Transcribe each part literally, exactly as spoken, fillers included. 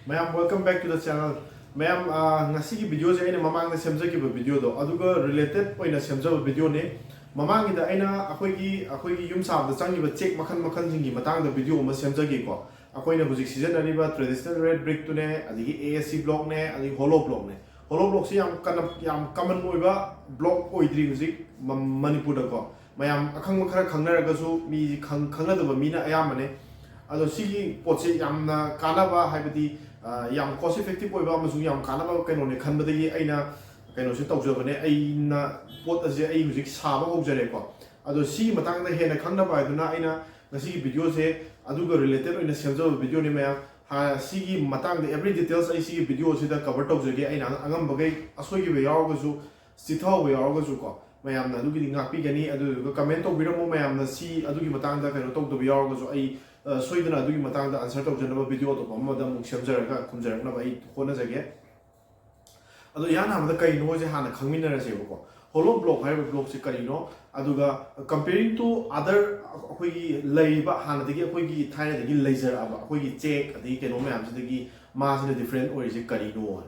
ꯃꯌꯥꯝ, welcome back to the channel. ꯃꯌꯥꯝ, ꯑꯥ, ꯉꯁꯤꯒꯤ videoꯁꯦ ꯑꯩꯅ ꯃꯃꯥꯡꯗ ꯁꯦꯝꯖꯈꯤꯕ videoꯗꯣ ꯑꯗꯨꯒ related ꯑꯣꯏꯅ ꯁꯦꯝꯖꯕ videoꯅꯦ꯫ ꯃꯃꯥꯡꯒꯤꯗ ꯑꯩꯅ ꯑꯩꯈꯣꯏꯒꯤ ꯑꯩꯈꯣꯏꯒꯤ ꯌꯨꯝ ꯁꯥꯕꯗ ꯆꯪꯉꯤꯕ ꯆꯦꯛ ꯃꯈꯜ ꯃꯈꯜꯁꯤꯡꯒꯤ ꯃꯇꯥꯡꯗ video ꯑꯃ ꯁꯦꯝꯖꯒꯦꯀꯣ꯫ ꯑꯩꯈꯣꯏꯅ ꯍꯧꯖꯤꯛ ꯁꯤꯖꯤꯟꯅꯔꯤꯕ traditional red brickꯇꯨꯅꯦ, ꯑꯗꯒꯤ ASC blockꯅꯦ, ꯑꯗꯒꯤ hollow blockꯅꯦ꯫ Hollow blockꯁꯤ ꯌꯥꯝ ꯀꯟꯅ ꯌꯥꯝ common ꯑꯣꯏꯕ block ꯑꯣꯏꯗ꯭ꯔꯤ ꯍꯧꯖꯤꯛ ꯃ- ꯃꯅꯤꯄꯨꯔꯗꯀꯣ꯫ ꯃꯌꯥꯝ ꯑꯈꯪꯕ ꯈꯔ ꯈꯪꯅꯔꯒꯁꯨ ꯃꯤ ꯈꯪ- ꯈꯪꯅꯗꯕ ꯃꯤꯅ ꯑꯌꯥꯝꯕꯅꯦ꯫ ꯑꯗꯣ ꯁꯤꯒꯤ ꯄꯣꯠꯁꯦ ꯌꯥꯝꯅ ꯀꯥꯟꯅꯕ, ꯍꯥꯏꯕꯗꯤ ꯑ, ꯌꯥꯝ cost effective ꯑꯣꯏꯕ ꯑꯃꯁꯨꯡ ꯌꯥꯝ ꯀꯥꯟꯅꯕ ꯀꯩꯅꯣꯅꯦ ꯈꯟꯕꯗꯒꯤ ꯑꯩꯅ ꯀꯩꯅꯣꯁꯦ ꯇꯧꯖꯕꯅꯦ꯫ ꯑꯩꯅ ꯄꯣꯠ ꯑꯁꯦ ꯑꯩ ꯍꯧꯖꯤꯛ ꯁꯥꯕ ꯍꯧꯖꯔꯦꯀꯣ꯫ ꯑꯗꯣ ꯁꯤꯒꯤ ꯃꯇꯥꯡꯗ ꯍꯦꯟꯅ ꯈꯪꯅꯕ ꯍꯥꯏꯗꯨꯅ ꯑꯩꯅ ꯉꯁꯤꯒꯤ videoꯁꯦ ꯑꯗꯨꯒ related ꯑꯣꯏꯅ ꯁꯦꯝꯖꯕ videoꯅꯦ ꯃꯌꯥꯝ꯫ ꯍꯥ, ꯁꯤꯒꯤ ꯃꯇꯥꯡꯗ every details ꯑꯩ ꯁꯤꯒꯤ video ꯑꯁꯤꯗ cover ꯇꯧꯖꯒꯦ꯫ ꯑꯩꯅ ꯑꯉꯝꯕꯈꯩ ꯑꯁꯣꯏꯈꯤꯕ ꯌꯥꯎꯔꯒꯁꯨ, ꯆꯤꯠꯊꯍꯧꯕ ꯌꯥꯎꯔꯒꯁꯨ ꯀꯣ, ꯃꯌꯥꯝꯅ ꯑꯗꯨꯒꯤꯗꯤ ꯉꯥꯛꯄꯤꯒꯅꯤ꯫ ꯑꯗꯨꯗꯨꯒ comment ꯇꯧꯕꯤꯔꯝꯃꯣ ꯃꯌꯥꯝꯅ, ꯁꯤ ꯑꯗꯨꯒꯤ ꯃꯇꯥꯡꯗ ꯀꯩꯅꯣ ꯇꯧꯗꯕ ꯌꯥꯎꯔꯒꯁꯨ꯫ ꯑꯩ ꯑ, ꯁꯣꯏꯗꯅ ꯑꯗꯨꯒꯤ ꯃꯇꯥꯡꯗ answer ꯇꯧꯖꯅꯕ video ꯑꯇꯣꯞꯄ ꯑꯃꯗ ꯑꯃꯨꯛ ꯁꯦꯝꯖꯔꯒ ꯈꯨꯝꯖꯔꯛꯅꯕ ꯑꯩ ꯍꯣꯠꯅꯖꯒꯦ꯫ ꯑꯗꯣ ꯏꯍꯥꯟ ꯍꯥꯟꯕꯗ ꯀꯔꯤꯅꯣꯁꯦ ꯍꯥꯟꯅ ꯈꯪꯃꯤꯟꯅꯔꯁꯦꯕꯀꯣ꯫ Hollow block ꯍꯥꯏꯔꯤꯕ blockꯁꯦ ꯀꯔꯤꯅꯣ? ꯑꯗꯨꯒ comparing to other ꯑꯩꯈꯣꯏꯒꯤ ꯂꯩꯔꯤꯕ ꯍꯥꯟꯅꯗꯒꯤ ꯑꯩꯈꯣꯏꯒꯤ ꯊꯥꯏꯅꯗꯒꯤ ꯂꯩꯖꯔꯛꯑꯕ ꯑꯩꯈꯣꯏꯒꯤ ꯆꯦꯛ ꯑꯗꯒꯤ ꯀꯩꯅꯣ ꯃꯌꯥꯝꯁꯤꯗꯒꯤ ꯃꯥꯁꯤꯅ different ꯑꯣꯏꯔꯤꯁꯦ ꯀꯔꯤꯅꯣ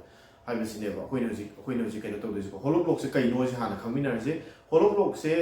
ꯍꯥꯏꯕꯁꯤꯅꯦꯕ ꯑꯩꯈꯣꯏꯅ ꯍꯧꯖꯤꯛ ꯑꯩꯈꯣꯏꯅ ꯍꯧꯖꯤꯛ ꯀꯩꯅꯣ ꯇꯧꯗꯣꯏꯁꯦꯀꯣ꯫ Hollow blockꯁꯦ ꯀꯩꯅꯣꯁꯦ ꯍꯥꯟꯅ ꯈꯪꯃꯤꯟꯅꯔꯁꯦ꯫ Hollow blockꯁꯦ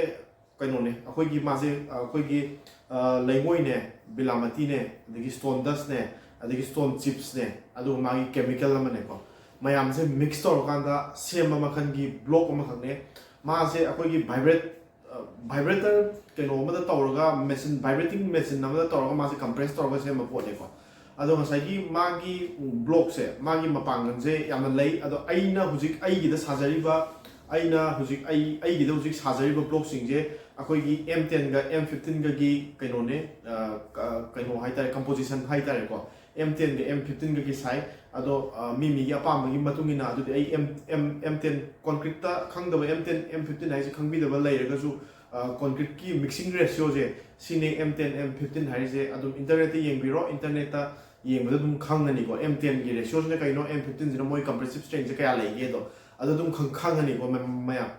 ꯀꯩꯅꯣꯅꯦ, ꯑꯩꯈꯣꯏꯒꯤ ꯃꯥꯁꯦ, ꯑꯩꯈꯣꯏꯒꯤ, ꯑ, ꯂꯩꯉꯣꯏꯅꯦ, ꯕꯤꯂꯥꯃꯇꯤꯅꯦ, ꯑꯗꯒꯤ stone dustꯅꯦ, ꯑꯗꯒꯤ stone chipsꯅꯦ, ꯑꯗꯨꯒ ꯃꯥꯒꯤ chemical ꯑꯃꯅꯦꯀꯣ꯫ ꯃꯌꯥꯝꯁꯦ mix ꯇꯧꯔꯀꯥꯟꯗ ꯁꯦꯝꯕ ꯃꯈꯜꯒꯤ block ꯑꯃꯈꯛꯅꯦ꯫ ꯃꯥꯁꯦ ꯑꯩꯈꯣꯏꯒꯤ vibrate ꯑ, vibrator ꯀꯩꯅꯣ ꯑꯃꯗ ꯇꯧꯔꯒ, machine, vibrating machine ꯑꯃꯗ ꯇꯧꯔꯒ ꯃꯥꯁꯦ compress ꯇꯧꯔꯒ ꯁꯦꯝꯕ ꯄꯣꯠꯅꯦꯀꯣ꯫ ꯑꯗꯣ ꯉꯁꯥꯏꯒꯤ ꯃꯥꯒꯤ blockꯁꯦ, ꯃꯥꯒꯤ ꯃꯄꯥꯡꯒꯜꯁꯦ ꯌꯥꯝꯅ ꯂꯩ꯫ ꯑꯗꯣ ꯑꯩꯅ ꯍꯧꯖꯤꯛ ꯑꯩꯒꯤꯗ ꯁꯥꯖꯔꯤꯕ, ꯑꯩꯅ ꯍꯧꯖꯤꯛ ꯑꯩ ꯑꯩꯒꯤꯗ ꯍꯧꯖꯤꯛ ꯁꯥꯖꯔꯤꯕ blockꯁꯤꯡꯁꯦ ꯑꯩꯈꯣꯏꯒꯤ M tenꯒ M fifteenꯒꯒꯤ ꯀꯩꯅꯣꯅꯦ, ꯑ, ꯀ- ꯀꯩꯅꯣ ꯍꯥꯏꯇꯥꯔꯦ, composition ꯍꯥꯏꯇꯥꯔꯦꯀꯣ꯫ M tenꯒ M fifteenꯒꯒꯤ ꯁꯥꯏ꯫ ꯑꯗꯣ, ꯑ, ꯃꯤ ꯃꯤꯒꯤ ꯑꯄꯥꯝꯕꯒꯤ ꯃꯇꯨꯡ ꯏꯟꯅ, ꯑꯗꯨꯗꯤ ꯑꯩ M, M, M ten concreteꯇ ꯈꯪꯗꯕ, M ten, M fifteen ꯍꯥꯏꯁꯦ ꯈꯪꯕꯤꯗꯕ ꯂꯩꯔꯒꯁꯨ, ꯑ, concreteꯀꯤ mixing ratioꯁꯦ ꯁꯤꯅꯦ, M ten, M fifteen ꯍꯥꯏꯔꯤꯁꯦ꯫ ꯑꯗꯨꯝ internetꯇ ꯌꯦꯡꯕꯤꯔꯣ, internetꯇ ꯌꯦꯡꯕꯗ ꯑꯗꯨꯝ ꯈꯪꯒꯅꯤꯀꯣ꯫ M tenꯒꯤ ratioꯁꯤꯅ ꯀꯩꯅꯣ, M fifteenꯁꯤꯅ ꯃꯣꯏ compressive strengthꯁꯦ ꯀꯌꯥ ꯂꯩꯒꯦꯗꯣ, ꯑꯗꯨ ꯑꯗꯨꯝ ꯈꯪ- ꯈꯪꯒꯅꯤꯀꯣ ꯃ- ꯃꯌꯥꯝ꯫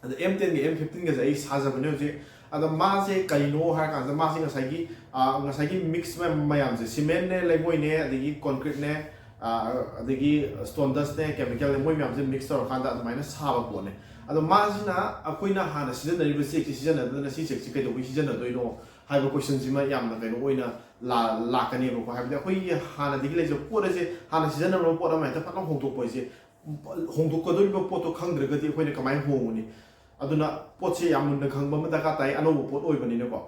ꯑꯗ M tenꯒ M fifteenꯒꯁꯦ ꯑꯩ ꯁꯥꯖꯕꯅꯦ ꯍꯧꯖꯤꯛ꯫ ꯑꯗ ꯃꯥꯁꯦ ꯀꯔꯤꯅꯣ ꯍꯥꯏꯔ ꯀꯥꯟꯗ, ꯃꯥꯁꯦ ꯉꯁꯥꯏꯒꯤ ꯉꯁꯥꯏꯒꯤ ꯃꯤꯛꯁ ꯃꯌꯥꯝꯁꯦ, ꯁꯤꯃꯦꯟꯅꯦ, ꯂꯩꯉꯣꯏꯅꯦ, ꯑꯗꯒꯤ ꯀꯣꯟꯀ꯭ꯔꯤꯠꯅꯦ, ꯑꯗꯒꯤ ꯁ꯭ꯇꯣꯟ ꯗꯁꯅꯦ, ꯀꯦꯃꯤꯀꯦꯜꯅꯦ, ꯃꯣꯏ ꯃꯌꯥꯝꯁꯦ ꯃꯤꯛꯁ ꯇꯧꯔꯀꯥꯟꯗ ꯑꯗꯨꯃꯥꯏꯅ ꯁꯥꯕ ꯄꯣꯠꯅꯦ꯫ ꯑꯗꯣ ꯃꯥꯁꯤꯅ ꯑꯩꯈꯣꯏꯅ ꯍꯥꯟꯅ ꯁꯤꯖꯤꯟꯅꯔꯤꯕ ꯆꯦꯛꯁꯤ ꯁꯤꯖꯤꯟꯅꯗꯅ ꯁꯤ ꯆꯦꯛꯁꯤ ꯀꯩꯗꯧꯕꯩ ꯁꯤꯖꯤꯟꯅꯗꯣꯏꯅꯣ ꯍꯥꯏꯕ ꯀꯣꯏꯁꯟꯁꯤꯃ ꯌꯥꯝꯅ ꯀꯩꯅꯣ ꯑꯣꯏꯅ ꯂꯥꯛꯀꯅꯦꯕꯀꯣ꯫ ꯍꯥꯏꯕꯗꯤ ꯑꯩꯈꯣꯏꯒꯤ ꯍꯥꯟꯅꯗꯒꯤ ꯂꯩꯖꯕ ꯄꯣꯠ ꯑꯁꯦ, ꯍꯥꯟꯅ ꯁꯤꯖꯤꯟꯅꯔꯝꯕ ꯄꯣꯠ ꯑꯃ ꯍꯦꯛꯇ ꯐꯠ ꯂꯥꯎ ꯍꯣꯡꯗꯣꯛꯄ ꯍꯥꯏꯁꯦ, ꯍꯣꯡꯗꯣꯛꯀꯗꯧꯔꯤꯕ ꯄꯣꯠꯇꯣ ꯈꯪꯗ꯭ꯔꯒꯗꯤ ꯑꯩꯈꯣꯏꯅ ꯀꯃꯥꯏꯅ ꯍꯣꯡꯉꯨꯅꯤ? ꯑꯗꯨꯅ ꯄꯣꯠꯁꯦ ꯌꯥꯝ ꯃꯨꯟꯅ ꯈꯪꯕ ꯑꯃ ꯗꯔꯀꯥꯔ ꯇꯥꯏ, ꯑꯅꯧꯕ ꯄꯣꯠ ꯑꯣꯏꯕꯅꯤꯅꯀꯣ꯫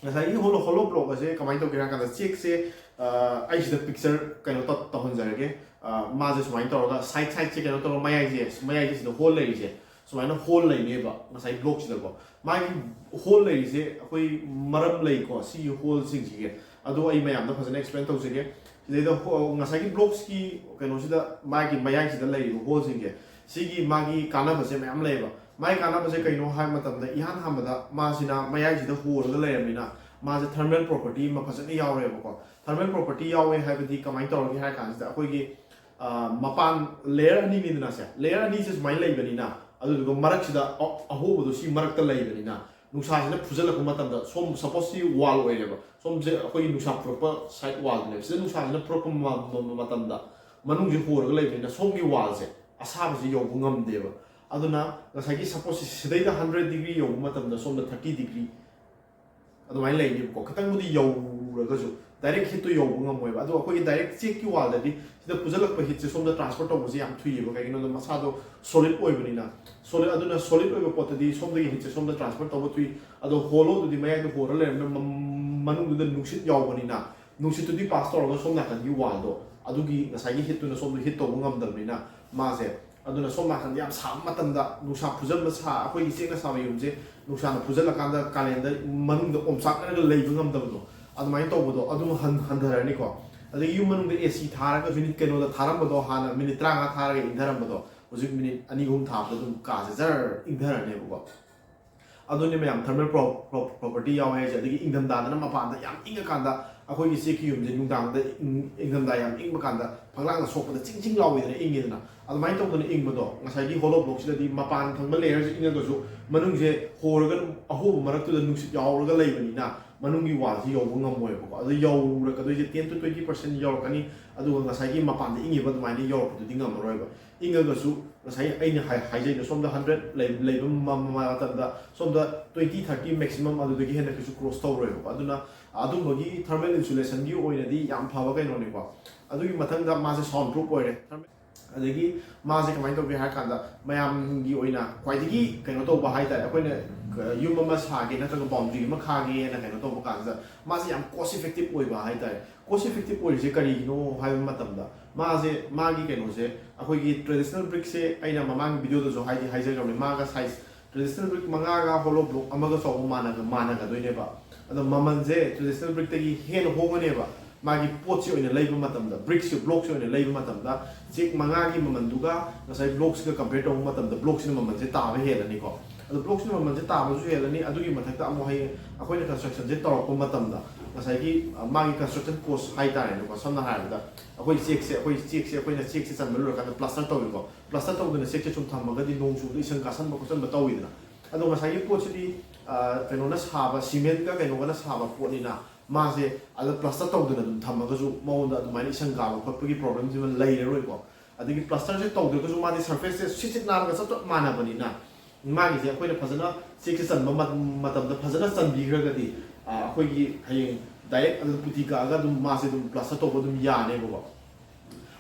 ꯉꯁꯥꯏꯒꯤ ꯍꯣꯂꯣ ꯍꯣꯂꯣ ꯕ꯭ꯂꯣꯛ ꯑꯁꯦ ꯀꯃꯥꯏꯅ ꯇꯧꯒꯦ ꯍꯥꯏ ꯀꯥꯟꯗ, ꯆꯦꯛꯁꯦ ꯑꯩ ꯁꯤꯗ ꯄꯤꯛꯆꯔ ꯀꯩꯅꯣ ꯇꯧꯍꯟꯖꯔꯒꯦ꯫ ꯃꯥꯁꯦ ꯁꯨꯃꯥꯏꯅ ꯇꯧꯔꯒ ꯁꯥꯏꯠ ꯁꯥꯏꯠꯁꯦ ꯀꯩꯅꯣ ꯇꯧꯔꯒ, ꯃꯌꯥꯏꯁꯦ, ꯃꯌꯥꯏꯁꯦ ꯁꯤꯗ ꯍꯣꯜ ꯂꯩꯔꯤꯁꯦ, ꯁꯨꯃꯥꯏꯅ ꯍꯣꯜ ꯂꯩꯅꯦꯕ ꯉꯁꯥꯏ ꯕ꯭ꯂꯣꯛꯁꯤꯗꯀꯣ꯫ ꯃꯥꯒꯤ ꯍꯣꯜ ꯂꯩꯔꯤꯁꯦ ꯑꯩꯈꯣꯏ ꯃꯔꯝ ꯂꯩꯀꯣ, ꯁꯤꯒꯤ ꯍꯣꯜꯁꯤꯡꯁꯤꯒꯤ꯫ ꯑꯗꯣ ꯑꯩ ꯃꯌꯥꯝꯗ ꯐꯖꯅ ꯑꯦꯛꯁꯄ꯭ꯂꯦꯟ ꯇꯧꯖꯒꯦ꯫ ꯁꯤꯗꯩꯗ ꯉꯁꯥꯏꯒꯤ ꯕ꯭ꯂꯣꯛꯁꯀꯤ ꯀꯩꯅꯣꯁꯤꯗ, ꯃꯥꯒꯤ ꯃꯌꯥꯏꯁꯤꯗ ꯂꯩꯔꯤꯕ ꯍꯣꯜꯁꯤꯡꯁꯦ, ꯁꯤꯒꯤ ꯃꯥꯒꯤ ꯀꯥꯟꯅꯕꯁꯦ ꯃꯌꯥꯝ ꯂꯩꯌꯦꯕ꯫ ꯃꯥꯒꯤ ꯀꯥꯟꯅꯕꯁꯦ ꯀꯩꯅꯣ ꯍꯥꯏꯕ ꯃꯇꯝꯗ, ꯏꯍꯥꯟ ꯍꯥꯟꯕꯗ ꯃꯥꯁꯤꯅ ꯃꯌꯥꯏꯁꯤꯗ ꯍꯣꯔꯒ ꯂꯩꯔꯕꯅꯤꯅ, ꯃꯥꯁꯦ ꯊꯔꯃꯦꯜ ꯄ꯭ꯔꯣꯄꯔꯇꯤ ꯑꯃ ꯐꯖꯅ ꯌꯥꯎꯔꯦꯕꯀꯣ꯫ ꯊꯔꯃꯦꯜ ꯄ꯭ꯔꯣꯄꯔꯇꯤ ꯌꯥꯎꯋꯦ ꯍꯥꯏꯕꯗꯤ ꯀꯃꯥꯏꯅ ꯇꯧꯔꯒꯦ ꯍꯥꯏꯔ ꯀꯥꯟꯁꯤꯗ, ꯑꯩꯈꯣꯏꯒꯤ ꯃꯄꯥꯟ ꯂꯦꯌꯔ ꯑꯅꯤꯅꯤꯗꯅ ꯁꯦ, ꯂꯦꯌꯔ ꯑꯅꯤꯁꯦ ꯁꯨꯃꯥꯏꯅ ꯂꯩꯕꯅꯤꯅ, ꯑꯗꯨꯗꯨꯒ ꯃꯔꯛꯁꯤꯗ ꯑꯍꯣꯕꯗꯣ ꯁꯤ ꯃꯔꯛꯇ ꯂꯩꯕꯅꯤꯅ, ꯅꯨꯡꯁꯥꯁꯤꯅ ꯐꯨꯖꯜꯂꯛꯄ ꯃꯇꯝꯗ, ꯁꯣꯝ ꯁꯄꯣꯁ ꯁꯤ ꯋꯥꯜ ꯑꯣꯏꯔꯦꯕ, ꯁꯣꯝꯁꯦ ꯑꯩꯈꯣꯏꯒꯤ ꯅꯨꯡꯁꯥ ꯐꯨꯔꯛꯄ ꯁꯥꯏꯠ ꯋꯥꯜꯗꯨꯅꯦꯕ꯫ ꯁꯤꯗ ꯅꯨꯡꯁꯥꯁꯤꯅ ꯐꯨꯔꯛꯄ ꯃꯇꯝꯗ ꯃꯅꯨꯡꯁꯦ ꯍꯣꯔꯒ ꯂꯩꯕꯅꯤꯅ ꯁꯣꯝꯒꯤ ꯋꯥꯜꯁꯦ ꯑꯁꯥꯕꯁꯤ ꯌꯧꯕ ꯉꯝꯗꯦꯕ꯫ ꯑꯗꯨꯅ ꯉꯁꯥꯏꯒꯤ ꯁꯄꯣꯁ ꯁꯤꯗꯩꯗ ꯍꯟꯗ꯭ꯔꯦꯠ ꯗꯤꯒ꯭ꯔꯤ ꯌꯧꯕ ꯃꯇꯝꯗ ꯁꯣꯝꯗ ꯊꯥꯔꯇꯤ ꯗꯤꯒ꯭ꯔꯤ ꯑꯗꯨꯃꯥꯏꯅ ꯂꯩꯅꯦꯕꯀꯣ꯫ ꯈꯤꯇꯪꯕꯨꯗꯤ ꯌꯧꯔꯒꯁꯨ ꯗꯥꯏꯔꯦꯛ ꯍꯤꯠꯇꯣ ꯌꯧꯕ ꯉꯝꯃꯣꯏꯕ꯫ ꯑꯗꯣ ꯑꯩꯈꯣꯏꯒꯤ ꯗꯥꯏꯔꯦꯛ ꯆꯦꯛꯀꯤ ꯋꯥꯜꯗꯗꯤ ꯁꯤꯗ ꯐꯨꯖꯜꯂꯛꯄ ꯍꯤꯠꯁꯦ ꯁꯣꯝꯗ ꯇ꯭ꯔꯥꯟꯁꯐꯔ ꯇꯧꯕꯁꯦ ꯌꯥꯝ ꯊꯨꯏꯌꯦꯕ꯫ ꯀꯩꯒꯤꯅꯣꯗ ꯃꯁꯥꯗꯣ ꯁꯣꯂꯤꯠ ꯑꯣꯏꯕꯅꯤꯅ꯫ ꯁꯣꯂꯤꯠ, ꯑꯗꯨꯅ ꯁꯣꯂꯤꯠ ꯑꯣꯏꯕ ꯄꯣꯠꯇꯗꯤ ꯁꯣꯝꯗꯒꯤ ꯍꯤꯠꯁꯦ ꯁꯣꯝꯗ ꯇ꯭ꯔꯥꯟꯁꯐꯔ ꯇꯧꯕ ꯊꯨꯏ꯫ ꯑꯗꯣ ꯍꯣꯂꯣꯗꯨꯗꯤ ꯃꯌꯥꯏꯗ ꯍꯣꯔ ꯂꯩꯔꯕꯅꯤꯅ ꯃꯅꯨꯡꯗꯨꯗ ꯅꯨꯡꯁꯤꯠ ꯌꯥꯎꯕꯅꯤꯅ, ꯅꯨꯡꯁꯤꯠꯇꯨꯗꯤ ꯄꯥꯁ ꯇꯧꯔꯒ ꯁꯣꯝ ꯅꯥꯀꯟꯒꯤ ꯋꯥꯜꯗꯣ, ꯑꯗꯨꯒꯤ ꯉꯁꯥꯏꯒꯤ ꯍꯤꯠꯇꯨꯅ ꯁꯣꯝꯗ ꯍꯤꯠ ꯇꯧꯕ ꯉꯝꯗꯕꯅꯤꯅ ꯃꯥꯁꯦ꯫ ꯑꯗꯨꯅ ꯁꯣꯝ ꯅꯥꯀꯟꯗ ꯌꯥꯝ ꯁꯥꯕ ꯃꯇꯝꯗ, ꯅꯨꯡꯁꯥ ꯐꯨꯖꯟꯕ ꯁꯥ, ꯑꯩꯈꯣꯏꯒꯤ ꯆꯦꯛꯅ ꯁꯥꯕ ꯌꯨꯝꯁꯦ ꯅꯨꯡꯁꯥꯅ ꯐꯨꯖꯜꯂꯀꯥꯟꯗ ꯀꯥꯂꯦꯟꯗ ꯃꯅꯨꯡꯗ ꯑꯣꯝꯆꯥꯛꯅꯔꯒ ꯂꯩꯕ ꯉꯝꯗꯕꯗꯣ, ꯑꯗꯨꯃꯥꯏꯅ ꯇꯧꯕꯗꯣ ꯑꯗꯨꯝ ꯍꯟ-, ꯍꯟꯊꯔꯅꯤꯀꯣ꯫ ꯑꯗꯒꯤ ꯌꯨꯝ ꯃꯅꯨꯡꯗ ꯑꯦ ꯁꯤ ꯊꯥꯔꯒ ꯃꯤꯅꯤꯠ ꯀꯩꯅꯣꯗ ꯊꯥꯔꯝꯕꯗꯣ, ꯍꯥꯟꯅ ꯃꯤꯅꯤꯠ ꯇꯔꯥꯃꯉꯥ ꯊꯥꯔꯒ ꯏꯪꯊꯔꯝꯕꯗꯣ, ꯍꯧꯖꯤꯛ ꯃꯤꯅꯤꯠ ꯑꯅꯤ ꯑꯍꯨꯝ ꯊꯥꯕꯗ ꯑꯗꯨꯝ ꯀꯥꯁꯦ ꯖꯔ ꯏꯪꯊꯔꯅꯦꯕꯀꯣ꯫ ꯑꯗꯨꯅꯤ ꯃꯌꯥꯝ ꯊꯔꯃꯦꯜ ꯄ꯭ꯔꯣ-, ꯄ꯭ꯔꯣ-, ꯄ꯭ꯔꯣꯄꯔꯇꯤ ꯌꯥꯎꯋꯦ ꯍꯥꯏꯁꯦ꯫ ꯑꯗꯒꯤ ꯏꯪꯊꯝꯊꯥꯗꯅ ꯃꯄꯥꯟꯗ ꯌꯥꯝ ꯏꯪꯉꯀꯥꯟꯗ, ꯑꯩꯈꯣꯏꯒꯤ ꯆꯦꯛꯀꯤ ꯌꯨꯝꯁꯦ ꯅꯨꯡꯗꯥꯡꯗ ꯏꯪ-, ꯏꯪꯊꯝꯊꯥ ꯌꯥꯝ ꯏꯪꯕ ꯀꯥꯟꯗ ꯐꯛꯂꯥꯡꯗ ꯁꯣꯛꯄꯗ ꯆꯤꯡ ꯆꯤꯡ ꯂꯥꯎꯋꯦꯗꯅ, ꯏꯪꯉꯦꯗꯅ꯫ ꯑꯗꯨꯃꯥꯏꯅ ꯇꯧꯗꯅ ꯏꯪꯕꯗꯣ, ꯉꯁꯥꯏꯒꯤ ꯍꯣꯂꯣ ꯕ꯭ꯂꯣꯛꯁꯤꯗꯗꯤ ꯃꯄꯥꯟ ꯊꯪꯕ ꯂꯦꯌꯔꯁꯦ ꯏꯪꯉꯒꯁꯨ ꯃꯅꯨꯡꯁꯦ ꯍꯣꯔꯒ ꯑꯍꯣꯕ ꯃꯔꯛꯇꯨꯗ ꯅꯨꯡꯁꯤꯠ ꯌꯥꯎꯔꯒ ꯂꯩꯕꯅꯤꯅ, ꯃꯅꯨꯡꯒꯤ ꯋꯥꯜꯁꯤ ꯌꯧꯕ ꯉꯝꯃꯣꯏꯕꯀꯣ꯫ ꯑꯗꯨ ꯌꯧꯔꯛꯀꯗꯣꯏꯁꯦ ten to twenty percent ꯌꯧꯔꯛꯀꯅꯤ꯫ ꯑꯗꯨꯒ ꯉꯁꯥꯏꯒꯤ ꯃꯄꯥꯟꯗ ꯏꯪꯉꯤꯕ ꯑꯗꯨꯃꯥꯏꯅ ꯌꯧꯔꯛꯄꯗꯨꯗꯤ ꯉꯝꯃꯔꯣꯏꯕ꯫ ꯏꯪꯉꯒꯁꯨ ꯉꯁꯥꯏ ꯑꯩꯅ ꯍꯥꯏ- ꯍꯥꯏꯖꯩꯗꯣ, ꯁꯣꯝꯗ hundred ꯂꯩ- ꯂꯩꯕ ꯃ- ꯃ- ꯃꯇꯝꯗ ꯁꯣꯝꯗ twenty thirty maximum, ꯑꯗꯨꯗꯒꯤ ꯍꯦꯟꯅ ꯀꯩꯁꯨ ꯀ꯭ꯔꯣꯁ ꯇꯧꯔꯣꯏꯕꯀꯣ꯫ ꯑꯗꯨꯅ ꯑꯗꯨꯝꯕꯒꯤ thermal insulation ꯒꯤ ꯑꯣꯏꯅꯗꯤ ꯌꯥꯝ ꯐꯕ ꯀꯩꯅꯣꯅꯤꯀꯣ꯫ ꯑꯗꯨꯒꯤ ꯃꯊꯪꯗ ꯃꯥꯁꯦ sound proof ꯑꯣꯏꯔꯦ꯫ ꯑꯗꯒꯤ ꯃꯥꯁꯦ ꯀꯃꯥꯏꯅ ꯇꯧꯒꯦ ꯍꯥꯏꯔ ꯀꯥꯟꯗ, ꯃꯌꯥꯝꯒꯤ ꯑꯣꯏꯅ ꯈ꯭ꯋꯥꯏꯗꯒꯤ ꯀꯩꯅꯣ ꯇꯧꯕ ꯍꯥꯏ ꯇꯥꯔꯦ, ꯑꯩꯈꯣꯏꯅ ꯌꯨꯝ ꯑꯃ ꯁꯥꯒꯦ ꯅꯠꯇ꯭ꯔꯒ ꯕꯥꯎꯟꯗ꯭ꯔꯤ ꯑꯃ ꯈꯥꯒꯦꯅ ꯀꯩꯅꯣ ꯇꯧꯕ ꯀꯥꯟꯁꯤꯗ, ꯃꯥꯁꯦ ꯌꯥꯝ cost effective ꯑꯣꯏꯕ ꯍꯥꯏ ꯇꯥꯔꯦ꯫ Cost effective ꯑꯣꯏꯔꯤꯁꯦ ꯀꯔꯤꯒꯤꯅꯣ ꯍꯥꯏꯕ ꯃꯇꯝꯗ, ꯃꯥꯁꯦ, ꯃꯥꯒꯤ ꯀꯩꯅꯣꯁꯦ, ꯑꯩꯈꯣꯏꯒꯤ traditional brick ꯁꯦ ꯑꯩꯅ ꯃꯃꯥꯡꯒꯤ video ꯗꯁꯨ ꯍꯥꯏꯗꯤ ꯍꯥꯏꯖꯈ꯭ꯔꯕꯅꯤ, ꯃꯥꯒ size traditional brick ꯃꯉꯥꯒ hollow block ꯑꯃꯒ ꯆꯥꯎꯕ ꯃꯥꯟꯅꯒ- ꯃꯥꯟꯅꯒꯗꯣꯏꯅꯦꯕ꯫ ꯑꯗꯣ ꯃꯃꯜꯁꯦ traditional brick ꯇꯒꯤ ꯍꯦꯟꯅ ꯍꯣꯡꯒꯅꯦꯕ꯫ ꯃꯥꯒꯤ ꯄꯣꯠꯁꯤ ꯑꯣꯏꯅ ꯂꯩꯕ ꯃꯇꯝꯗ, brick ꯁꯤ, block ꯁꯤ ꯑꯣꯏꯅ ꯂꯩꯕ ꯃꯇꯝꯗ, ꯆꯦꯛ ꯃꯉꯥꯒꯤ ꯃꯃꯜꯗꯨꯒ ꯉꯁꯥꯏ block ꯁꯤꯒ compare ꯇꯧꯕ ꯃꯇꯝꯗ, block ꯁꯤꯅ ꯃꯃꯜꯁꯦ ꯇꯥꯕ ꯍꯦꯜꯂꯅꯤꯀꯣ꯫ ꯑꯗꯣ block ꯁꯤꯅ ꯃꯃꯜꯁꯦ ꯇꯥꯕꯁꯨ ꯍꯦꯜꯂꯅꯤ꯫ ꯑꯗꯨꯒꯤ ꯃꯊꯛꯇ ꯑꯃꯨꯛ ꯍꯌꯦꯡ ꯑꯩꯈꯣꯏꯅ construction ꯁꯦ ꯇꯧꯔꯛꯄ ꯃꯇꯝꯗ, ꯉꯁꯥꯏꯒꯤ, ꯑ, ꯃꯥꯒꯤ construction cost ꯍꯥꯏ ꯇꯥꯔꯦꯅꯦꯀꯣ, ꯁꯝꯅ ꯍꯥꯏꯔꯕꯗ, ꯑꯩꯈꯣꯏ ꯆꯦꯛꯁꯦ, ꯑꯩꯈꯣꯏ ꯆꯦꯛꯁꯦ, ꯑꯩꯈꯣꯏꯅ ꯆꯦꯛꯁꯦ ꯆꯟꯕ ꯂꯣꯏꯔꯀꯥꯟꯗ plaster ꯇꯧꯋꯤꯀꯣ꯫ Plaster ꯇꯧꯗꯅ ꯆꯦꯛꯁꯦ ꯁꯨꯝ ꯊꯝꯃꯒꯗꯤ ꯅꯣꯡ ꯆꯨꯕꯗ ꯏꯁꯪ ꯀꯥꯁꯟꯕ ꯈꯣꯠꯆꯟꯕ ꯇꯧꯋꯤꯗꯅ꯫ ꯑꯗꯣ ꯉꯁꯥꯏꯒꯤ ꯄꯣꯠꯁꯤꯗꯤ, ꯑ, ꯀꯩꯅꯣꯅ ꯁꯥꯕ, cement ꯀ ꯀꯩꯅꯣꯒꯅ ꯁꯥꯕ ꯄꯣꯠꯅꯤꯅ, ꯃꯥꯁꯦ ꯑꯗ plaster ꯇꯧꯗꯅ ꯑꯗꯨꯝ ꯊꯝꯃꯒꯁꯨ ꯃꯉꯣꯟꯗ ꯑꯗꯨꯃꯥꯏꯅ ꯏꯁꯪ ꯀꯥꯕ ꯈꯣꯠꯄꯒꯤ problem ꯁꯤꯃ ꯂꯩꯔꯔꯣꯏꯀꯣ꯫ ꯑꯗꯒꯤ plaster ꯁꯦ ꯇꯧꯗ꯭ꯔꯒꯁꯨ ꯃꯥꯗꯤ surface ꯁꯦ ꯁꯤꯠ ꯁꯤꯠ ꯅꯥꯜꯂꯒ ꯆꯞ ꯆꯞ ꯃꯥꯟꯅꯕꯅꯤꯅ, ꯃꯥꯒꯤꯁꯦ ꯑꯩꯈꯣꯏꯅ ꯐꯖꯅ ꯆꯦꯛꯁꯦ ꯆꯟꯕ ꯃ- ꯃꯇꯝꯗ ꯐꯖꯅ ꯆꯟꯕꯤꯈ꯭ꯔꯒꯗꯤ, ꯑ, ꯑꯩꯈꯣꯏꯒꯤ ꯍꯌꯦꯡ direct ꯑꯗꯨꯝ ꯄꯨꯇꯤ ꯀꯛꯑꯒ ꯑꯗꯨꯝ ꯃꯥꯁꯦ ꯑꯗꯨꯝ plaster ꯇꯧꯕ ꯑꯗꯨꯝ ꯌꯥꯅꯦꯕꯀꯣ꯫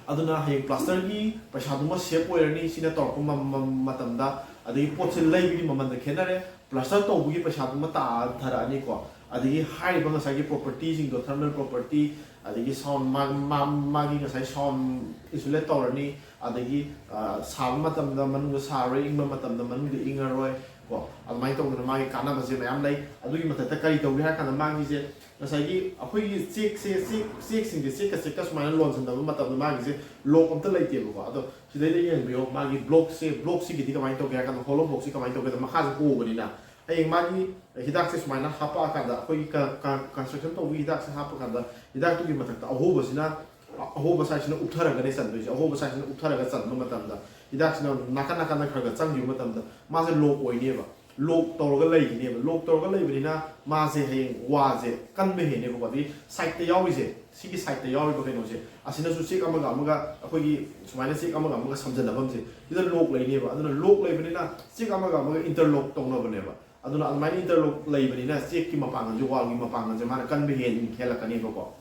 ꯑꯗꯨꯅ ꯍꯌꯦꯡ plaster ꯒꯤ ꯄꯩꯁꯥꯗꯨꯃ save ꯑꯣꯏꯔꯅꯤ, ꯁꯤꯅ ꯇꯧꯔꯛꯄ ꯃ- ꯃ- ꯃꯇꯝꯗ꯫ ꯑꯗꯒꯤ ꯄꯣꯠꯁꯦ ꯂꯩꯕꯒꯤ ꯃꯃꯜꯗ ꯈꯦꯠꯅꯔꯦ, plaster ꯇꯧꯕꯒꯤ ꯄꯩꯁꯥꯗꯨꯃ ꯇꯥꯊꯔꯛꯑꯅꯤꯀꯣ꯫ ꯑꯗꯒꯤ ꯍꯥꯏꯔꯤꯕ ꯉꯁꯥꯏꯒꯤ property ꯁꯤꯡꯗꯣ, thermal property, ꯑꯗꯒꯤ sound, ꯃꯥ- ꯃꯥ- ꯃꯥꯒꯤ ꯉꯁꯥꯏ sound insulate ꯇꯧꯔꯅꯤ, ꯑꯗꯒꯤ, ꯑ, ꯁꯥꯕ ꯃꯇꯝꯗ ꯃꯅꯨꯡꯗ ꯁꯥꯔꯣꯏ, ꯏꯪꯕ ꯃꯇꯝꯗ ꯃꯅꯨꯡꯗ ꯏꯪꯉꯔꯣꯏ ꯀꯣ꯫ ꯑꯗꯨꯃꯥꯏꯅ ꯇꯧꯗꯅ ꯃꯥꯒꯤ ꯀꯥꯟꯅꯕꯁꯦ ꯃꯌꯥꯝ ꯂꯩ꯫ ꯑꯗꯨꯒꯤ ꯃꯊꯛꯇ ꯀꯔꯤ ꯇꯧꯒꯦ ꯍꯥꯏꯔ ꯀꯥꯟꯗ, ꯃꯥꯒꯤꯁꯦ ꯉꯁꯥꯏꯒꯤ ꯑꯩꯈꯣꯏꯒꯤ ꯆꯦꯛꯁꯦ, ꯆꯦꯛ- ꯆꯦꯛꯁꯤꯡꯁꯦ ꯆꯦꯛꯀ ꯆꯦꯛꯀ ꯁꯨꯃꯥꯏꯅ ꯂꯣꯟꯁꯤꯟꯅꯕ ꯃꯇꯝꯗ ꯃꯥꯒꯤꯁꯦ lock ꯑꯝꯇ ꯂꯩꯇꯦꯕꯀꯣ꯫ ꯑꯗꯣ ꯁꯤꯗꯩꯗ ꯌꯦꯡꯕꯤꯌꯣ, ꯃꯥꯒꯤ block ꯁꯦ, block ꯁꯤꯒꯤꯗꯤ ꯀꯃꯥꯏꯅ ꯇꯧꯒꯦ ꯍꯥꯏ ꯀꯥꯟꯗ, hollow block ꯁꯤ ꯀꯃꯥꯏꯅ ꯇꯧꯒꯦ ꯍꯥꯏ ꯀꯥꯟꯗ, ꯃꯈꯥꯁꯦ ꯍꯣꯕꯅꯤꯅ ꯍꯌꯦꯡ ꯃꯥꯒꯤ ꯍꯤꯗꯥꯛꯁꯦ ꯁꯨꯃꯥꯏꯅ ꯍꯥꯞꯄꯛꯑꯀꯥꯟꯗ, ꯑꯩꯈꯣꯏꯒꯤ ꯀ- ꯀ- construction ꯇꯧꯕꯒꯤ ꯍꯤꯗꯥꯛꯁꯦ ꯍꯥꯞꯄꯀꯥꯟꯗ, ꯍꯤꯗꯥꯛꯇꯨꯒꯤ ꯃꯊꯛꯇ ꯑꯍꯣꯕꯁꯤꯅ, ꯑꯍꯣꯕ side ꯁꯤꯅ ꯎꯞꯊꯔꯒꯅꯦ ꯆꯟꯗꯣꯏꯁꯦ꯫ ꯑꯍꯣꯕ side ꯁꯤꯅ ꯎꯞꯊꯔꯒ ꯆꯟꯕ ꯃꯇꯝꯗ, ꯍꯤꯗꯥꯛꯁꯤꯅ ꯅꯥꯀꯟ ꯅꯥꯀꯟꯗ ꯈꯔ ꯈꯔ ꯆꯪꯈꯤꯕ ꯃꯇꯝꯗ, ꯃꯥꯁꯦ lock ꯑꯣꯏꯅꯦꯕ꯫ ꯂꯣꯛ ꯇꯧꯔꯒ ꯂꯩꯈꯤꯅꯦꯕ꯫ ꯂꯣꯛ ꯇꯧꯔꯒ ꯂꯩꯕꯅꯤꯅ ꯃꯥꯁꯦ ꯍꯌꯦꯡ ꯋꯥꯜꯁꯦ ꯀꯟꯕ ꯍꯦꯟꯅꯦꯕꯀꯣ꯫ ꯑꯗꯩ ꯁꯥꯏꯠꯇ ꯌꯥꯎꯔꯤꯁꯦ, ꯁꯤꯒꯤ ꯁꯥꯏꯠꯇ ꯌꯥꯎꯔꯤꯕ ꯀꯩꯅꯣꯁꯦ, ꯑꯁꯤꯅꯁꯨ ꯆꯦꯛ ꯑꯃꯒ ꯑꯃꯒ, ꯑꯩꯈꯣꯏꯒꯤ ꯁꯨꯃꯥꯏꯅ ꯆꯦꯛ ꯑꯃꯒ ꯑꯃꯒ ꯁꯝꯖꯟꯅꯐꯝꯁꯦ, ꯁꯤꯗ ꯂꯣꯛ ꯂꯩꯅꯦꯕ꯫ ꯑꯗꯨꯅ ꯂꯣꯛ ꯂꯩꯕꯅꯤꯅ ꯆꯦꯛ ꯑꯃꯒ ꯑꯃꯒ ꯏꯟꯇꯔꯂꯣꯛ ꯇꯧꯅꯕꯅꯦꯕ꯫ ꯑꯗꯨꯅ ꯑꯗꯨꯃꯥꯏꯅ ꯏꯟꯇꯔꯂꯣꯛ ꯂꯩꯕꯅꯤꯅ ꯆꯦꯛꯀꯤ ꯃꯄꯥꯡꯒꯜꯁꯦ, ꯋꯥꯜꯒꯤ ꯃꯄꯥꯡꯒꯜꯁꯦ ꯃꯥꯅ ꯀꯟꯕ ꯍꯦꯟ ꯍꯦꯜꯂꯛꯀꯅꯦꯕꯀꯣ꯫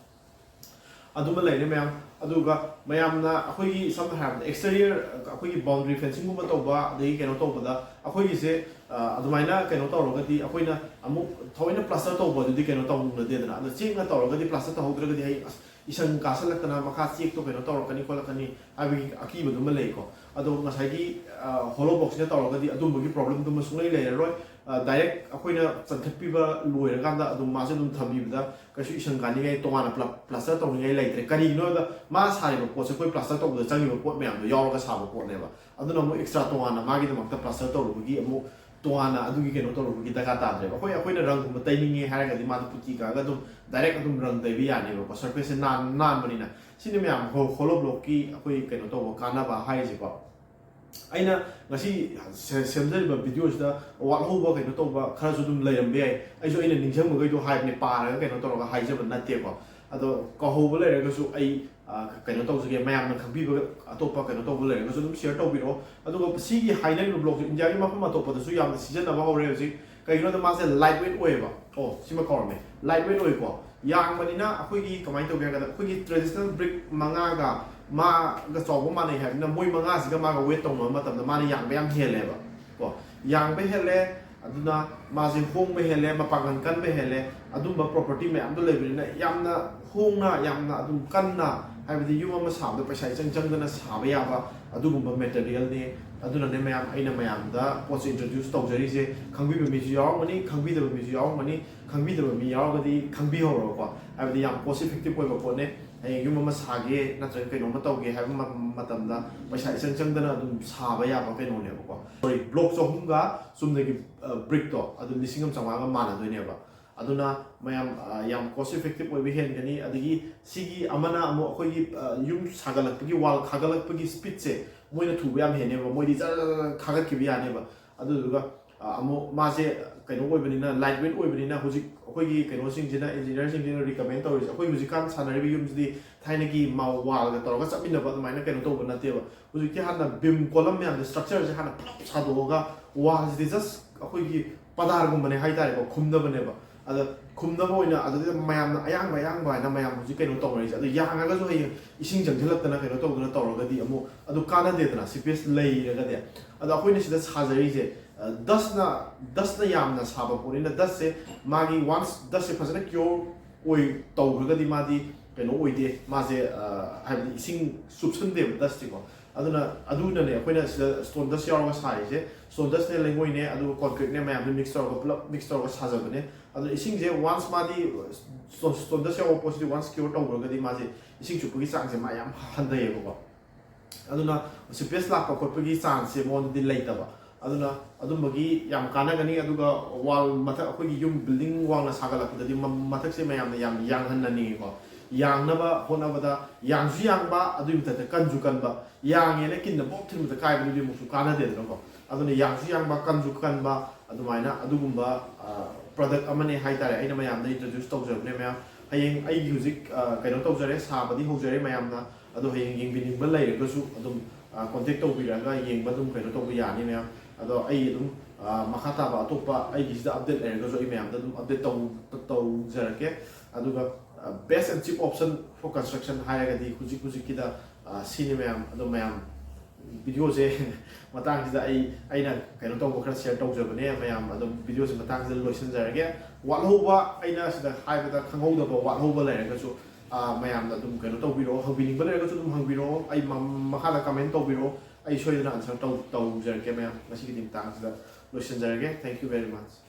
ꯑꯗꯨꯃ ꯂꯩꯔꯦ ꯃꯌꯥꯝ꯫ ꯑꯗꯨꯒ ꯃꯌꯥꯝꯅ ꯑꯩꯈꯣꯏꯒꯤ, ꯁꯝꯅ ꯍꯥꯏꯔꯕꯗ, ꯑꯦꯛꯁꯇꯔꯤꯌꯔ, ꯑꯩꯈꯣꯏꯒꯤ ꯕꯥꯎꯟꯗꯔꯤ ꯐꯦꯟꯁꯤꯡꯒꯨꯝꯕ ꯇꯧꯕ, ꯑꯗꯒꯤ ꯀꯩꯅꯣ ꯇꯧꯕꯗ, ꯑꯩꯈꯣꯏꯒꯤꯁꯦ ꯑ, ꯑꯗꯨꯃꯥꯏꯅ ꯀꯩꯅꯣ ꯇꯧꯔꯒꯗꯤ, ꯑꯩꯈꯣꯏꯅ ꯑꯃꯨꯛ ꯊꯑꯣꯏꯅ ꯄ꯭ꯂꯥꯁꯇꯔ ꯇꯧꯕ ꯑꯗꯨꯗꯤ ꯀꯩꯅꯣ ꯇꯧꯅꯗꯦꯗꯅ꯫ ꯑꯗꯣ ꯆꯦꯛꯅ ꯇꯧꯔꯒꯗꯤ, ꯄ꯭ꯂꯥꯁꯇꯔ ꯇꯧꯍꯧꯗ꯭ꯔꯒꯗꯤ, ꯍꯌꯦꯡ ꯑꯁ, ꯏꯁꯪ ꯀꯥꯁꯜꯂꯛꯇꯅ ꯃꯈꯥ ꯆꯦꯛꯇꯣ ꯀꯩꯅꯣ ꯇꯧꯔꯛꯀꯅꯤ ꯈꯣꯠꯂꯛꯀꯅꯤ ꯍꯥꯏꯕꯒꯤ ꯑꯀꯤꯕꯗꯨꯃ ꯂꯩꯀꯣ꯫ ꯑꯗꯣ ꯉꯁꯥꯏꯒꯤ ꯍꯣꯂꯣ ꯕ꯭ꯂꯣꯛꯁꯤꯅ ꯇꯧꯔꯒꯗꯤ ꯑꯗꯨꯝꯕꯒꯤ ꯄ꯭ꯔꯣꯕ꯭ꯂꯦꯝꯗꯨꯃ ꯁꯨꯡꯂꯩ ꯂꯩꯔꯔꯣꯏ꯫ ꯗꯥꯏꯔꯦꯛ ꯑꯩꯈꯣꯏꯅ ꯆꯟꯈꯠꯄꯤꯕ ꯂꯣꯏꯔꯀꯥꯟꯗ ꯑꯗꯨꯝ ꯃꯥꯁꯦ ꯑꯗꯨꯝ ꯊꯝꯕꯤꯕꯗ ꯀꯩꯁꯨ ꯏꯁꯪ ꯀꯥꯅꯤꯡꯉꯥꯏ, ꯇꯣꯉꯥꯟꯅ ꯄ꯭ꯂꯥ-, ꯄ꯭ꯂꯥꯁꯇꯔ ꯇꯧꯅꯤꯡꯉꯥꯏ ꯂꯩꯇ꯭ꯔꯦ꯫ ꯀꯔꯤꯒꯤꯅꯣ ꯍꯥꯏꯕꯗ, ꯃꯥ ꯁꯥꯔꯤꯕ ꯄꯣꯠꯁꯦ ꯑꯩꯈꯣꯏ ꯄ꯭ꯂꯥꯁꯇꯔ ꯇꯧꯕꯗ ꯆꯪꯉꯤꯕ ꯄꯣꯠ ꯃꯌꯥꯝꯗꯣ ꯌꯥꯎꯔꯒ ꯁꯥꯕ ꯄꯣꯠꯅꯦꯕ꯫ ꯑꯗꯨꯅ ꯑꯃꯨꯛ ꯑꯦꯛꯁꯇ꯭ꯔꯥ ꯇꯣꯉꯥꯟꯅ ꯃꯥꯒꯤꯗꯃꯛꯇ ꯄ꯭ꯂꯥꯁꯇꯔ ꯇꯧꯔꯨꯕꯒꯤ ꯑꯃꯨꯛ ꯇꯣꯉꯥꯟꯅ ꯑꯗꯨꯒꯤ ꯀꯩꯅꯣ ꯇꯧꯔꯨꯕꯒꯤ ꯗꯔꯀꯥꯔ ꯇꯥꯗ꯭ꯔꯦꯕ꯫ ꯑꯩꯈꯣꯏ, ꯑꯩꯈꯣꯏꯅ ꯔꯪꯒꯨꯝꯕ ꯇꯩꯅꯤꯡꯉꯦ ꯍꯥꯏꯔꯒꯗꯤ ꯃꯥꯗꯣ ꯄꯨꯇꯤ ꯀꯛꯑꯒ ꯑꯗꯨꯝ ꯗꯥꯏꯔꯦꯛ ꯑꯗꯨꯝ ꯔꯪ ꯇꯩꯕ ꯌꯥꯅꯦꯕꯀꯣ, ꯁꯔꯐꯦꯁꯁꯦ ꯅꯥꯟ-, ꯅꯥꯟꯕꯅꯤꯅ꯫ ꯁꯤꯅꯤ ꯃꯌꯥꯝ ꯍꯣ-, ꯍꯣꯂꯣ ꯕ꯭ꯂꯣꯛꯀꯤ ꯑꯩꯈꯣꯏ ꯀꯩꯅꯣ ꯇꯧꯕ ꯀꯥꯟꯅꯕ ꯍꯥꯏꯔꯤꯁꯦꯀꯣ꯫ ꯑꯩꯅ ꯉꯁꯤ ꯁꯦ-, ꯁꯦꯝꯖꯔꯤꯕ ꯚꯤꯗꯤꯑꯣꯁꯤꯗ ꯋꯥꯠꯍꯧꯕ ꯀꯩꯅꯣ ꯇꯧꯕ ꯈꯔꯁꯨ ꯑꯗꯨꯝ ꯂꯩꯔꯝꯕ ꯌꯥꯏ꯫ ꯑꯩꯁꯨ ꯑꯩꯅ ꯅꯤꯡꯁꯤꯡꯕꯈꯩꯗꯣ ꯍꯥꯏꯕꯅꯦ, ꯄꯥꯔꯒ ꯀꯩꯅꯣ ꯇꯧꯔꯒ ꯍꯥꯏꯖꯕ ꯅꯠꯇꯦꯀꯣ꯫ ꯑꯗꯣ ꯀꯥꯎꯍꯧꯕ ꯂꯩꯔꯒꯁꯨ ꯑꯩ, ꯑ, ꯀꯩꯅꯣ ꯇꯧꯖꯒꯦ, ꯃꯌꯥꯝꯅ ꯈꯪꯕꯤꯕ ꯑꯇꯣꯞꯄ ꯀꯩꯅꯣ ꯇꯧꯕ ꯂꯩꯔꯒꯁꯨ ꯑꯗꯨꯝ ꯁꯤꯌꯔ ꯇꯧꯕꯤꯔꯛꯑꯣ꯫ ꯑꯗꯨꯒ ꯁꯤꯒꯤ ꯍꯥꯏꯅꯔꯤꯕ ꯕ꯭ꯂꯣꯛꯁꯦ ꯏꯟꯗꯤꯌꯥꯒꯤ ꯃꯐꯝ ꯑꯇꯣꯞꯄꯗꯁꯨ ꯌꯥꯝꯅ ꯁꯤꯖꯤꯟꯅꯕ ꯍꯧꯔꯦ ꯍꯧꯖꯤꯛ꯫ ꯀꯩꯒꯤꯅꯣꯗ ꯃꯥꯁꯦ ꯂꯥꯏꯠ ꯋꯦꯠ ꯑꯣꯏꯌꯦꯕ꯫ ꯑꯣ, ꯁꯤꯃ ꯀꯥꯎꯔꯝꯃꯦ꯫ Light weight ꯑꯣꯏꯀꯣ꯫ ꯌꯥꯡꯕꯅꯤꯅ ꯑꯩꯈꯣꯏꯒꯤ ꯀꯃꯥꯏꯅ ꯇꯧꯒꯦ ꯍꯥꯏ ꯀꯥꯟꯗ, ꯑꯩꯈꯣꯏꯒꯤ ꯇ꯭ꯔꯦꯗꯤꯁꯅꯦꯜ ꯕ꯭ꯔꯤꯛ ꯃꯉꯥꯒ, ꯃꯥꯒ ꯆꯥꯎꯕ ꯃꯥꯟꯅꯩ ꯍꯥꯏꯕꯅꯤꯅ, ꯃꯣꯏ ꯃꯉꯥꯁꯤꯒ ꯃꯥꯒ ꯋꯦꯠ ꯇꯧꯅꯕ ꯃꯇꯝꯗ ꯃꯥꯅ ꯌꯥꯡꯕ ꯌꯥꯝ ꯍꯦꯜꯂꯦꯕ ꯀꯣ꯫ ꯌꯥꯡꯕ ꯍꯦꯜꯂꯦ, ꯑꯗꯨꯅ ꯃꯥꯁꯦ ꯍꯣꯡꯕ ꯍꯦꯜꯂꯦ, ꯃꯄꯥꯡꯒꯜ ꯀꯟꯕ ꯍꯦꯜꯂꯦ꯫ ꯑꯗꯨꯝꯕ ꯄ꯭ꯔꯣꯄꯔꯇꯤ ꯃꯌꯥꯝꯗꯣ ꯂꯩꯕꯅꯤꯅ ꯌꯥꯝꯅ ꯍꯣꯡꯅ, ꯌꯥꯝꯅ ꯑꯗꯨꯝ ꯀꯟꯅ, ꯍꯥꯏꯕꯗꯤ ꯌꯨꯝ ꯑꯃ ꯁꯥꯕꯗ ꯄꯩꯁꯥ ꯏꯆꯪ ꯆꯪꯗꯅ ꯁꯥꯕ ꯌꯥꯕ ꯑꯗꯨꯒꯨꯝꯕ ꯃꯦꯇꯔꯤꯌꯦꯜꯅꯤ꯫ ꯑꯗꯨꯅꯅꯦ ꯃꯌꯥꯝ, ꯑꯩꯅ ꯃꯌꯥꯝꯗ ꯄꯣꯠꯁꯦ ꯏꯟꯇ꯭ꯔꯣꯗ꯭ꯌꯨꯁ ꯇꯧꯖꯔꯤꯁꯦ꯫ ꯈꯪꯕꯤꯕ ꯃꯤꯁꯨ ꯌꯥꯎꯔꯝꯒꯅꯤ, ꯈꯪꯕꯤꯗꯕ ꯃꯤꯁꯨ ꯌꯥꯎꯔꯝꯒꯅꯤ꯫ ꯈꯪꯕꯤꯗꯕ ꯃꯤ ꯌꯥꯎꯔꯒꯗꯤ ꯈꯪꯕꯤꯍꯧꯔꯣꯀꯣ꯫ ꯍꯥꯏꯕꯗꯤ ꯌꯥꯝ ꯀꯣꯁ ꯏꯐꯦꯛꯇꯤꯞ ꯑꯣꯏꯕ ꯄꯣꯠꯅꯦ꯫ ꯍꯌꯦꯡ ꯌꯨꯝ ꯑꯃ ꯁꯥꯒꯦ ꯅꯠꯇ꯭ꯔꯒ ꯀꯩꯅꯣꯝꯃ ꯇꯧꯒꯦ ꯍꯥꯏꯕ ꯃ-, ꯃꯇꯝꯗ ꯄꯩꯁꯥ ꯏꯆꯪ ꯆꯪꯗꯅ ꯑꯗꯨꯝ ꯁꯥꯕ ꯌꯥꯕ ꯀꯩꯅꯣꯅꯦꯕꯀꯣ꯫ ꯁꯣꯔꯤ, ꯕ꯭ꯂꯣꯛ ꯆꯍꯨꯝꯒ ꯆꯨꯝꯅꯒꯤ, ꯑ, ꯕ꯭ꯔꯤꯛꯇꯣ ꯑꯗꯨ ꯂꯤꯁꯤꯡ ꯑꯃ ꯆꯥꯝꯃꯉꯥꯒ ꯃꯥꯟꯅꯗꯣꯏꯅꯦꯕ꯫ ꯑꯗꯨꯅ ꯃꯌꯥꯝ, ꯑ, ꯌꯥꯝ ꯀꯣꯁ ꯏꯐꯦꯛꯇꯤꯞ ꯑꯣꯏꯕ ꯍꯦꯟꯒꯅꯤ꯫ ꯑꯗꯒꯤ ꯁꯤꯒꯤ ꯑꯃꯅ ꯑꯃꯨꯛ ꯑꯩꯈꯣꯏꯒꯤ, ꯑ, ꯌꯨꯝ ꯁꯥꯒꯠꯂꯛꯄꯒꯤ, ꯋꯥꯜ ꯈꯥꯒꯠꯂꯛꯄꯒꯤ ꯁ꯭ꯄꯤꯠꯁꯦ ꯃꯣꯏꯅ ꯊꯨꯕ ꯌꯥꯝ ꯍꯦꯟꯅꯦꯕ꯫ ꯃꯣꯏꯗꯤ ꯖꯔ ꯖꯔ ꯖꯔ ꯈꯥꯒꯠꯈꯤꯕ ꯌꯥꯅꯦꯕ꯫ ꯑꯗꯨꯗꯨꯒ ꯑ, ꯑꯃꯨꯛ ꯃꯥꯁꯦ ꯀꯩꯅꯣ ꯑꯣꯏꯕꯅꯤꯅ, ꯂꯥꯏꯠ ꯋꯦꯠ ꯑꯣꯏꯕꯅꯤꯅ, ꯍꯧꯖꯤꯛ ꯑꯩꯈꯣꯏꯒꯤ ꯀꯩꯅꯣꯁꯤꯡꯁꯤꯅ, ꯏꯟꯖꯤꯅꯤꯌꯥꯔꯁꯤꯡꯁꯤꯅ ꯔꯤꯀꯃꯦꯟ ꯇꯧꯔꯤꯁꯦ, ꯑꯩꯈꯣꯏ ꯍꯧꯖꯤꯛꯀꯥꯟ ꯁꯥꯟꯅꯔꯤꯕ ꯌꯨꯝꯁꯤꯗꯤ ꯊꯥꯏꯅꯒꯤ ꯃꯥ ꯋꯥꯜꯒ ꯇꯧꯔꯒ ꯆꯠꯃꯤꯟꯅꯕ ꯑꯗꯨꯃꯥꯏꯅ ꯀꯩꯅꯣ ꯇꯧꯕ ꯅꯠꯇꯦꯕ꯫ ꯍꯧꯖꯤꯛꯇꯤ ꯍꯥꯟꯅ ꯕꯤꯝ ꯀꯣꯂꯝ ꯃꯌꯥꯝꯁꯦ, ꯁ꯭ꯇ꯭ꯔꯛꯆꯔꯁꯦ ꯍꯥꯟꯅ ꯄꯨꯂꯞ ꯁꯥꯗꯣꯛꯑꯒ, ꯋꯥꯜꯁꯤꯗꯤ ꯖꯁ ꯑꯩꯈꯣꯏꯒꯤ ꯄꯗꯥꯔꯒꯨꯝꯕꯅꯦ ꯍꯥꯏꯇꯥꯔꯦꯀꯣ, ꯈꯨꯝꯅꯕꯅꯦꯕ꯫ ꯑꯗ ꯈꯨꯝꯅꯕ ꯑꯣꯏꯅ ꯑꯗꯨꯗ ꯃꯌꯥꯝꯅ ꯑꯌꯥꯡꯕ ꯑꯌꯥꯡꯕ ꯍꯥꯏꯅ ꯃꯌꯥꯝ ꯍꯧꯖꯤꯛ ꯀꯩꯅꯣ ꯇꯧꯅꯔꯤꯁꯦ, ꯑꯗꯨ ꯌꯥꯡꯉꯒꯁꯨ ꯍꯌꯦꯡ ꯏꯁꯤꯡ ꯆꯪꯁꯤꯜꯂꯛꯇꯅ ꯀꯩꯅꯣ ꯇꯧꯗꯅ ꯇꯧꯔꯒꯗꯤ ꯑꯃꯨꯛ ꯑꯗꯨ ꯀꯥꯟꯅꯗꯦꯗꯅ, ꯁꯤ ꯄꯦꯁ ꯂꯩꯔꯒꯗꯤ꯫ ꯑꯗꯣ ꯑꯩꯈꯣꯏꯅ ꯁꯤꯗ ꯁꯥꯖꯔꯤꯁꯦ, ꯑ, ꯗꯁꯅ ꯗꯁꯅ ꯌꯥꯝꯅ ꯁꯥꯕ ꯄꯣꯠꯅꯤꯅ, ꯗꯁꯁꯦ ꯃꯥꯒꯤ ꯋꯥꯟꯁ ꯗꯁꯁꯦ ꯐꯖꯅ ꯀ꯭ꯌꯣꯔ ꯑꯣꯏ ꯇꯧꯈ꯭ꯔꯒꯗꯤ ꯃꯥꯗꯤ ꯀꯩꯅꯣ ꯑꯣꯏꯗꯦ, ꯃꯥꯁꯦ, ꯑ, ꯍꯥꯏꯕꯗꯤ ꯏꯁꯤꯡ ꯆꯨꯞꯁꯟꯗꯦꯕ ꯗꯁꯇꯤꯀꯣ꯫ ꯑꯗꯨꯅ ꯑꯗꯨꯅꯅꯦ ꯑꯩꯈꯣꯏꯅ ꯁꯤꯗ ꯁ꯭ꯇꯣꯟ ꯗꯁ ꯌꯥꯎꯔꯒ ꯁꯥꯔꯤꯁꯦ꯫ ꯁ꯭ꯇꯣꯟ ꯗꯁꯅꯦ, ꯂꯩꯉꯣꯏꯅꯦ, ꯑꯗꯨꯒ ꯀꯣꯟꯀ꯭ꯔꯤꯠꯅꯦ, ꯃꯌꯥꯝꯁꯦ ꯃꯤꯛꯁ ꯇꯧꯔꯒ, ꯄꯨꯂꯞ ꯃꯤꯛꯁ ꯇꯧꯔꯒ ꯁꯥꯖꯕꯅꯦ꯫ ꯑꯗꯨꯅ ꯏꯁꯤꯡꯁꯦ ꯋꯥꯟꯁ ꯃꯥꯗꯤ ꯁ꯭ꯇꯣꯟ, ꯁ꯭ꯇꯣꯟ ꯗꯁ ꯌꯥꯎꯕ ꯄꯣꯠꯁꯤꯗꯤ ꯋꯥꯟꯁ ꯀ꯭ꯌꯣꯔ ꯇꯧꯈ꯭ꯔꯒꯗꯤ ꯃꯥꯁꯦ ꯏꯁꯤꯡ ꯆꯨꯞꯄꯒꯤ ꯆꯥꯡꯁꯦ ꯃꯥ ꯌꯥꯝ ꯍꯟꯊꯩꯌꯦꯕꯀꯣ꯫ ꯑꯗꯨꯅ ꯁꯤꯄꯦꯁ ꯂꯥꯛꯄ ꯈꯣꯠꯄꯒꯤ ꯆꯥꯟꯁꯁꯦ ꯃꯉꯣꯟꯗꯗꯤ ꯂꯩꯇꯕ꯫ ꯑꯗꯨꯅ ꯑꯗꯨꯝꯕꯒꯤ ꯌꯥꯝ ꯀꯥꯟꯅꯒꯅꯤ꯫ ꯑꯗꯨꯒ ꯋꯥꯜ ꯃꯊꯛ, ꯑꯩꯈꯣꯏꯒꯤ ꯌꯨꯝ ꯕꯤꯜꯗꯤꯡ ꯋꯥꯡꯅ ꯁꯥꯒꯠꯂꯛꯄꯗꯗꯤ ꯃ-, ꯃꯊꯛꯁꯦ ꯃꯌꯥꯝꯅ ꯌꯥꯝ ꯌꯥꯡꯍꯟꯅꯅꯤꯡꯉꯤꯀꯣ꯫ ꯌꯥꯡꯅꯕ ꯍꯣꯠꯅꯕꯗ ꯌꯥꯡꯁꯨ ꯌꯥꯡꯕ, ꯑꯗꯨꯒꯤ ꯃꯊꯛꯇ ꯀꯟꯁꯨ ꯀꯟꯕ꯫ ꯌꯥꯡꯉꯦꯅ ꯀꯤꯟꯅ ꯕꯣꯞ ꯊꯤꯟꯕꯗ ꯀꯥꯏꯕꯗꯨꯗꯤ ꯑꯃꯨꯛꯁꯨ ꯀꯥꯟꯅꯗꯦꯗꯅꯀꯣ꯫ ꯑꯗꯨꯅ ꯌꯥꯡꯁꯨ ꯌꯥꯡꯕ, ꯀꯟꯁꯨ ꯀꯟꯕ, ꯑꯗꯨꯃꯥꯏꯅ ꯑꯗꯨꯒꯨꯝꯕ, ꯑ, ꯄ꯭ꯔꯗꯛ ꯑꯃꯅꯦ ꯍꯥꯏꯇꯥꯔꯦ꯫ ꯑꯩꯅ ꯃꯌꯥꯝꯗ ꯏꯟꯇ꯭ꯔꯣꯗ꯭ꯌꯨꯁ ꯇꯧꯖꯕꯅꯦ ꯃꯌꯥꯝ꯫ ꯍꯌꯦꯡ ꯑꯩꯒꯤ ꯍꯧꯖꯤꯛ, ꯑ, ꯀꯩꯅꯣ ꯇꯧꯖꯔꯦ, ꯁꯥꯕꯗꯤ ꯍꯧꯖꯔꯦ꯫ ꯃꯌꯥꯝꯅ ꯑꯗꯣ ꯍꯌꯦꯡ ꯌꯦꯡꯕꯤꯅꯤꯡꯕ ꯂꯩꯔꯒꯁꯨ ꯑꯗꯨꯝ, ꯑ, ꯀꯣꯟꯇꯦꯛ ꯇꯧꯕꯤꯔꯛꯑꯒ ꯌꯦꯡꯕ ꯑꯗꯨꯝ ꯀꯩꯅꯣ ꯇꯧꯕ ꯌꯥꯅꯤ ꯃꯌꯥꯝ꯫ ꯑꯗꯣ ꯑꯩ ꯑꯗꯨꯝ, ꯑ, ꯃꯈꯥ ꯇꯥꯕ ꯑꯇꯣꯞꯄ ꯑꯩꯒꯤꯁꯤꯗ ꯑꯞꯗꯦꯠ ꯂꯩꯔꯒꯁꯨ ꯑꯩ ꯃꯌꯥꯝꯗ ꯑꯗꯨꯝ ꯑꯞꯗꯦꯠ ꯇꯧ-, ꯇꯧꯖꯔꯛꯀꯦ꯫ ꯑꯗꯨꯒ, ꯑ, best and cheap option for construction ꯍꯥꯏꯔꯒꯗꯤ ꯍꯧꯖꯤꯛ ꯍꯧꯖꯤꯛꯀꯤꯗ, ꯑ, ꯁꯤꯅꯤ ꯃꯌꯥꯝ꯫ ꯑꯗꯣ ꯃꯌꯥꯝ, ꯚꯤꯗꯤꯑꯣꯁꯦ ꯃꯇꯥꯡꯁꯤꯗ ꯑꯩ, ꯑꯩꯅ ꯀꯩꯅꯣ ꯇꯧꯕ ꯈꯔ ꯁꯤꯌꯔ ꯇꯧꯖꯕꯅꯦ ꯃꯌꯥꯝ꯫ ꯑꯗꯨꯝ ꯚꯤꯗꯤꯑꯣꯁꯦ ꯃꯇꯥꯡꯁꯤꯗ ꯂꯣꯏꯁꯤꯟꯖꯔꯒꯦ꯫ ꯋꯥꯠꯍꯧꯕ, ꯑꯩꯅ ꯁꯤꯗ ꯍꯥꯏꯕꯗ ꯈꯪꯍꯧꯗꯕ, ꯋꯥꯠꯍꯧꯕ ꯂꯩꯔꯒꯁꯨ, ꯑ, ꯃꯌꯥꯝꯅ ꯑꯗꯨꯝ ꯀꯩꯅꯣ ꯇꯧꯕꯤꯔꯛꯑꯣ, ꯍꯪꯕꯤꯅꯤꯡꯕ ꯂꯩꯔꯒꯁꯨ ꯑꯗꯨꯝ ꯍꯪꯕꯤꯔꯛꯑꯣ꯫ ꯑꯩ ꯃ-, ꯃꯈꯥꯗ ꯀꯃꯦꯟ ꯇꯧꯕꯤꯔꯛꯑꯣ, ꯑꯩ ꯁꯣꯏꯗꯅ ꯑꯟꯁꯔ ꯇꯧ-, ꯇꯧꯖꯔꯛꯀꯦ ꯃꯌꯥꯝ꯫ ꯉꯁꯤꯒꯤꯗꯤ ꯃꯇꯥꯡꯁꯤꯗ ꯂꯣꯏꯁꯤꯟꯖꯔꯒꯦ꯫ Thank you very much꯫